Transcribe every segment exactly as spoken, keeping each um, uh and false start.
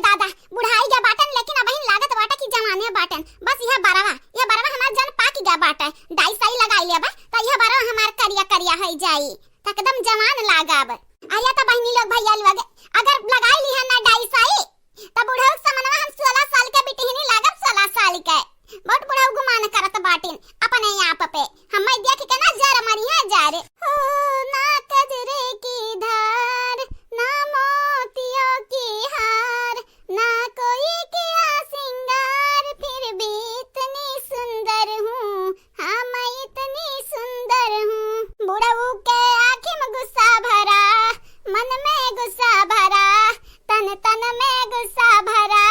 दादा, बुढ़ाई गया बाटन, लेकिन अबहिन लागत बाटे कि जवाने बाटन। बस यह बरवा, यह बरवा हमार जन पाक गया बाटे। डाई साई लगाई लेबे, त यह बरवा हमार करिया करिया होई जाई, त एकदम जवान लागब। अरे त बहिनी लोग, भैया लोग, अगर लगाई लिहा ना डाई साई, त बुढ़ऊ के समनवा हम सोलह साल के बिटिहनी लागब, सोलह साल के। बहुत बुढ़ऊ गुमान करत बाटिन अपने आप पे। हम्मे देख के ना जर मरिहे जर। हो ना कजरे की धार, ना मोतियों की हार, ना कोई किया सिंगार, फिर भी इतनी सुंदर हूँ, हाँ, मैं इतनी सुंदर हूँ। बुढ़ऊ के आँखी में गुस्सा भरा, मन में गुस्सा भरा, तन तन में गुस्सा भरा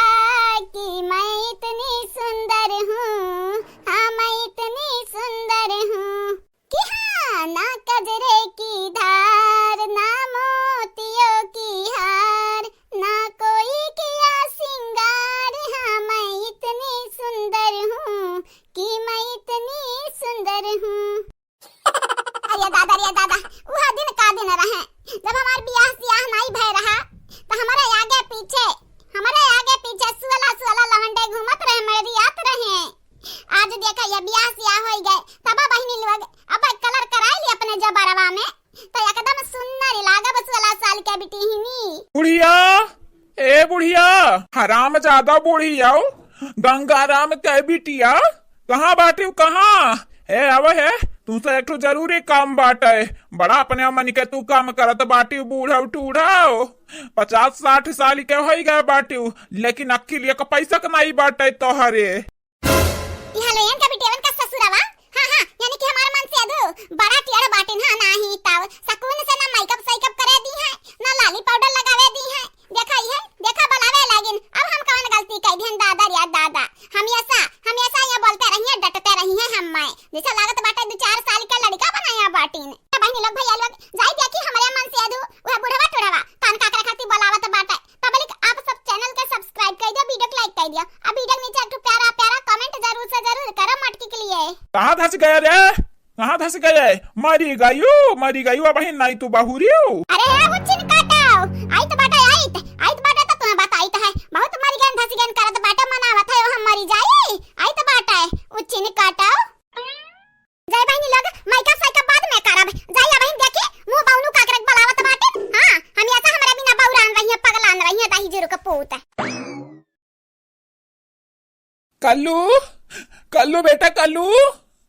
कि मैं इतनी सुंदर हूँ, हाँ, मैं इतनी सुंदर हूँ। कि हाँ, ना कजरे की धार, ना मोतियों की हार, ना कोई किया सिंगार, हाँ, मैं इतनी सुंदर हूँ कि मैं इतनी सुंदर हूँ। अरे दादा, अरे दादा, उहा दिन का दिन रहे, जब हमार बियाह सियाह नाई भय रहा, त हमरे आगे पीछे, हमरे आगे पीछे सोलह सोलह लवंडे घूमत रहे, मरियात रहे। आज देखा, ये बियाह सियाह होई गए, तब बहिनी लोग अब कलर कराई ली अपने जबरवा में, त एकदम सुंदर लागब सोलह साल के बिटिहनी। बुढ़िया, ए बुढ़िया, हरामजादा बुढ़िया, गंगाराम के बिटिया, कहाँ बाटिउ, कहाँ? ए, आवे है, तुमसे एक ठो जरूरी काम बाटे। बड़ा अपने मन के तू काम करत बाटिउ, बूढ़ऊ टूढ़ऊ। पचास साठ साल के होई गए बाटिउ, लेकिन अक्किल एक पैसा के नाई बाटे तोहरे। इहाँ लोगन का बिटियवन का ससुरवा, हाँ, हाँ, यानी कि हमार मनसेधू बड़ा टेढ़ बाटिन, हाँ, नाही तब सकून से ना मेकअप सेकअप करे दी है, ना लाली पाउडर लगावे दी है। देखा इहे, देखा बुलावे लागिन, अब हम कवन गलती कइ दिहन दादा रे दादा। हमेशा, हमेशा ये बोलते रहिए, डटते रहिए हम्मे। जैसे लागत बाटे दो चार साल के लड़का बनाया बाटिन। बहिनी लोग, भैया लोग, जाई देखी हमरे मनसेधू, वह बुढ़वा टुढ़वा, कान काकरे खातिर बोलावत बाटे। पब्लिक, आप सब चैनल के सब्सक्राइब कर दिया, वीडियो को लाइक कर दिया, अब वीडियो के नीचे एक ठो प्यारा प्यारा कमेंट जरूर से जरूर करो मटकी के लिए। कहाँ धस गया रे? कहाँ धस गया? मरी गयू, मरी गयू, अबहिन नाई तू बहुरियो। अरे हे उच्चिन काटाओ, आइत बाटे, आइत, आइत बाटे तो तुम्हें बताइत है, बहुत मरी गन धस गन करत बाटे, मनावत है हम मरी जाई, आइत बाटे, उच्चिन काटाओ। जय बहिनी लोग, मेकअप सेकअप बाद में करब। जाई अबहिन देखी, मुंह बउनू काकरे के बलावत बाटे। हाँ, हमेशा हमरे बिना बउरान रहिए, पगलान रहिए, दही जुरु के पूत। कल्लू, कल्लू बेटा, कल्लू,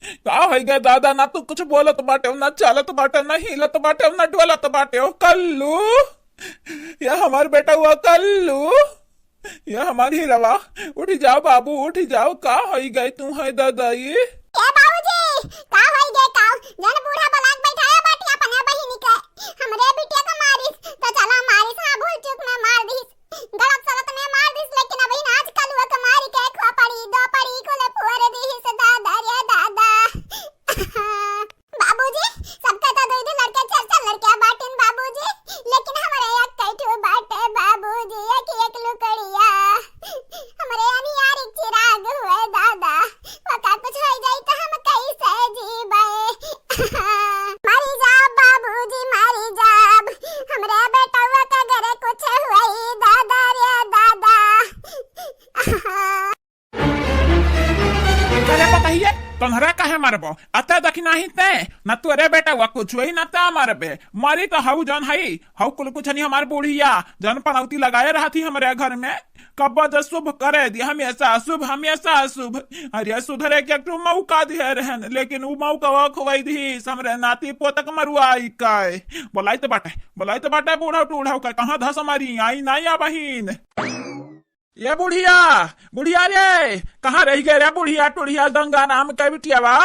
का होइ गए दादा? ना तू कुछ बोलत बाटे, ना चलत बाटे, ना हिलत बाटे, ना डोलत बाटे। ओ कल्लू, या हमार बेटा हुआ कल्लू। या हमार हीरवा, उठी जाओ बाबू, उठी जाओ, का होई गए तू है दादा ये? ए बाबूजी, का होई गए का? जन बूढ़ा बलाक बैठाया बाटी अपने बहिनी के। हमरे बिटिया के मारिस, तो चला मारिस, हाँ, भूल चूक में मार दिस। गलत सलत में मार दिस, लेकिन अबहिन आज कलुआ के मारी के खोपड़ी, दोपड़ी कुल फोर दिस, दादा रे दादा। बाबूजी, सबका तो दो दो लड़के, चार चार लड़के बाटिन बाबूजी, लेकिन हमरे एक ठो बाटे बाबूजी, एक एक लुकड़िया। हमरे अनियारी चिराग हुए दादा, ओका कुछ हो जाई तो हम कैसे जीबे? मरी जा बाबूजी, मरी जा, हमरे बेटवा का घरे कुछ हुई दादा रे दादा। करे पतहिए, तोहरा काहे मरबो? अते देखी नाही ते, न तोरे बेटा हुआ कुछ हुई, न ते मरबे। मरी तो हऊ जौन हई, हऊ कुल कुछ नहीं हमार बुढ़िया, जौन पनौती लगाए रहत ही हमरे घर में। कब्बो जे शुभ करे दी, हमेशा शुभ, हमेशा शुभ। अरे सुधरे के एक ठो मौका दिहे रहन, लेकिन उ मौका वो खोवई दी, हमरे नाती पोतक मरुआई काय। बोलाई तो बाटे, बोलाई तो बाटे बूढ़ा टूढ़ा का, कहाँ धस मारी, आई नाई आ बहिन। ये बुढ़िया, बुढ़िया रे, कहाँ रहि गए रे बुढ़िया टुढ़िया गंगा नाम के बिटियावा?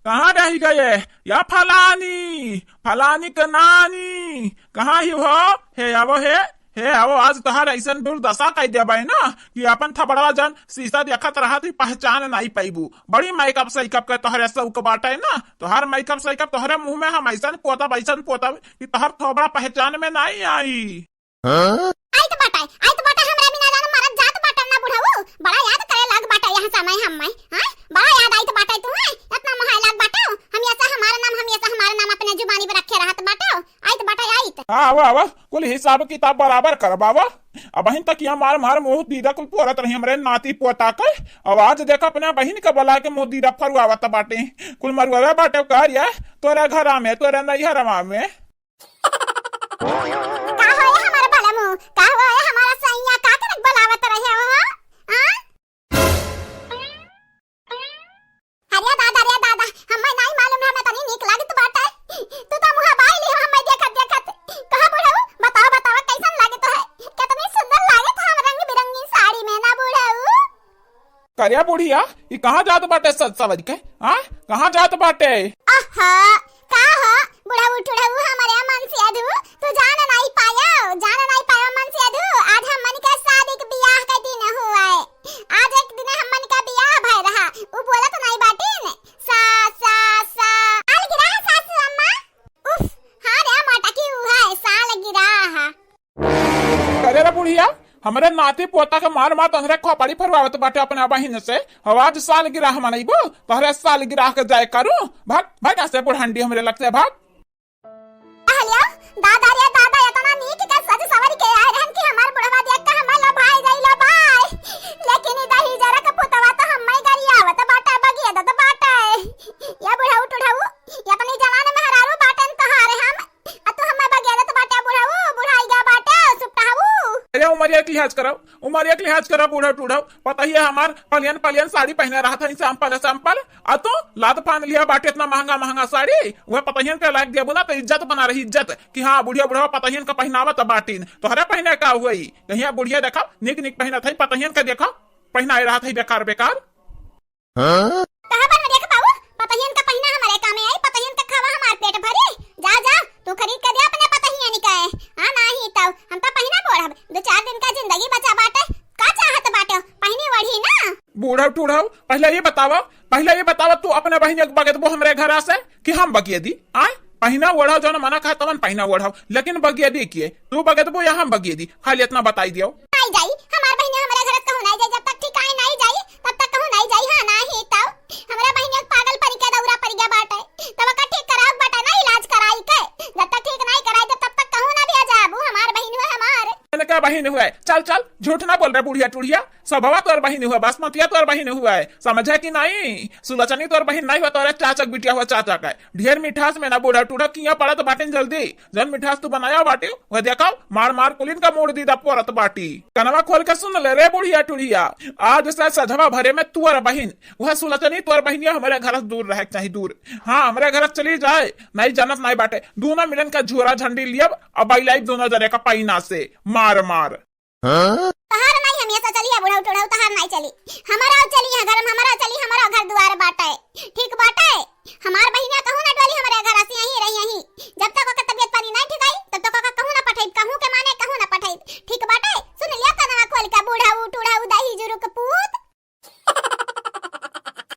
कहाँ रहि गए? या फलानी, फलानी के नानी, कहाँ ही हो? हे आवो हे, हे आवो, आज तोहार ऐसन दुर्दशा कइ देबे ना कि अपन थबड़वा जन शीशा देखत रहत ही पहचान नाई पइबू। बड़ी मेकअप सेकअप के तोहरे शौक बाटे ना, तोहार मेकअप सेकअप तोहरे मुँह में हम ऐसन पोतब, ऐसन पोतब कि तोहर थोबड़ा पहचान में नाई आई। हाँ? आइत बाटे, आइत बाटे, हमरा बिना जान मरत जात बाटे ना बुढ़ऊ। बड़ा याद करे लाग बाटे यहाँ समय हम्मे, हाँ? बड़ा याद आइत बाटे तू, हाँ? इतना मोहाय लाग बाटे, हमेशा हमारा नाम, हमेशा हमारा नाम अपने जुबानी पे रखे रहत बाटे, आइत बाटे, आइत। हाँ, आवा, आवा, कुल हिसाब किताब बराबर करब, आवा। अबहिन तक यहाँ मार मार मुँह दीदा कुल पोरत रही हमरे नाती पोता के। अब आज देखा अपने बहिन के बुला के मुँह दीदा फरुआवत बाटे। कुल मरुआवे बाटे का रे, तोरे घरा में, तोरे नैहरवा में। का होए हमार बलमू, का होए हमारा सैया, का करक बुलावत रहे हो, हाँ? अरे दादा, अरे दादा, हम्मे नाई मालूम रहा, हम्मे तनी नीक लागत बाटे। तू तो मुँह बाई लिहो हम्मे देखत देखत। कहाँ बुढ़ऊ, बताओ, बताओ, कैसन लागत है? कितनी सुंदर लागत है हम रंग बिरंगी साड़ी में ना बुढ़ऊ। करे बुढ़िया, ई कहाँ जात बाटे सज सवरि के? हाँ, कहाँ जात बाटे? आहा, का हो, बुढ़ऊ टुढ़ऊ हमरे मनसेधू, तू जान नाई पायो, जान नाई पायो मनसेधू, आज हमन के शादी के बियाह के दिन हुए। आज एक दिन हमन का बियाह भय रहा, उ बोलत नाई बाटिन, सा, सा, सा। सालगिरह सासू अम्मा? उफ, हाँ रे मोटकी, उ है सालगिरह। अरे रे बुढ़िया, हमरे नाती पोता के मार मार तोहरे खोपड़ी फरवावत बाटे अपने बहिन से। हव आज सालगिरह मनइबू, तोहरे सालगिरह के जाए करू। भाग, भाग यहाँ से बुढ़ंडी हमरे लग से, भाग। कहलियो, दादा रे दादा, इतना नीक के सज सवर के आए रहन कि हमार बुढ़वा देख के हमार लो भाई जाई लो भाई। लेकिन ई दही जरा के पुतवा तो हम्मे गरियावत बाटे, बगियदत बाटे। या बुढ़ऊ टुढ़ऊ, ये अपनी जवान मेहरारू बाटन तोहारे हम, आ तू हम्मे बगियदत बाटे बुढ़ऊ, बुढ़ाई गया बाटे, सुपटहऊ। अरे उमरिया के लिहाज करब, उमरिया के लिहाज करब, बुढ़ऊ टुढ़ऊ। पता ही है हमार पलियन पलियन साड़ी पहने रहत है, sample sample। आ तू लात फान लिया बाटे इतना महंगा महंगा साड़ी, वह पतहियन के लायक देबू ना तो इज्जत बना रही, इज्जत। कि हाँ, बुढ़िया बुढ़वा पतहियन का पहनावत बाटिन, तोहरे पहने का हुई? कहिया बुढ़िया देखा, निक निक पहनत है, पतहियन का देखा, पहनाए रहत है बेकार बेकार। हाँ? कहाँ पर देख पाऊ? पतहियन का पहिना हमारे कामे आई, पतहियन का खावा हमार पेट भरी। जा, जा, तू खरीद के दे अपने पतहियन के। हाँ, नाही तब हम तो पहिना बोढ़ब, दो चार दिन का जिंदगी बचा बाटे, का चाहत बाटे, पहिनी ओढ़ी ना। बूढ़व टूढ़व, पहले ये बतावा, पहले ये बतावा, तू अपने बहिनिया के बगेदबो हमरे घरा से कि हम बगेदी? आय, पहिना ओढ़व, जौन मना कहा तवन पहिना ओढ़व, लेकिन बगेदी किए? तू बगेदबो या हम बगेदी? खाली इतना बताई दियो। नाई जाई, हमार बहिनिया हमरे घर से कहूँ नाई जाई, जब तक ठीक आई नाई जाई, तब तक कहूँ नाई जाई। हाँ, नाही तब हमरा बहिनिया के पागल परी के दौरा परी गया बाटे, तब ओकर ठीक करावे बाटे ना, इलाज कराई के। जब तक ठीक नाई कराई दे, तब तक कहूँ ना भी आ जाबू, हमार बहिन हुए हमार। इनका बहिन हुए, चल चल, झूठ ना बोल रे बुढ़िया टुढ़िया, सभवा तोर बहिन हुए, बसमतिया तोर बहिन हुए, समझे कि नाई? सुलचनी तोर बहिन नाई हुए, तोरे चाचा के बिटिया हुए, चाचा के। ढेर मिठास में ना बूढ़ा टूढ़ा किया पड़त बाटिन जल्दी। जौन मिठास तू बनाया बाटे, वह देखा, मार मार कुलिन का मूड़ दीदा पोरत बाटी। कनवा खोल के सुन ले रे बुढ़िया टुढ़िया, आज से सझवा भरे में तुअर बहिन, वह सुलचनी तुअर बहिनिया हमरे घर से दूर रहे के चाही, दूर। हाँ, हमरे घर से चली जाए, नाई जानत नाई बाटे। दूनो मिलन का झोरा झंडी लियब, अब बइलाई दूनो जने का पैना से, मार मार। हाँ? तहार नाई हम ये चली है बुढ़ऊ टुढ़ऊ, तहार नाई चली। हमारा चली है घर में, हम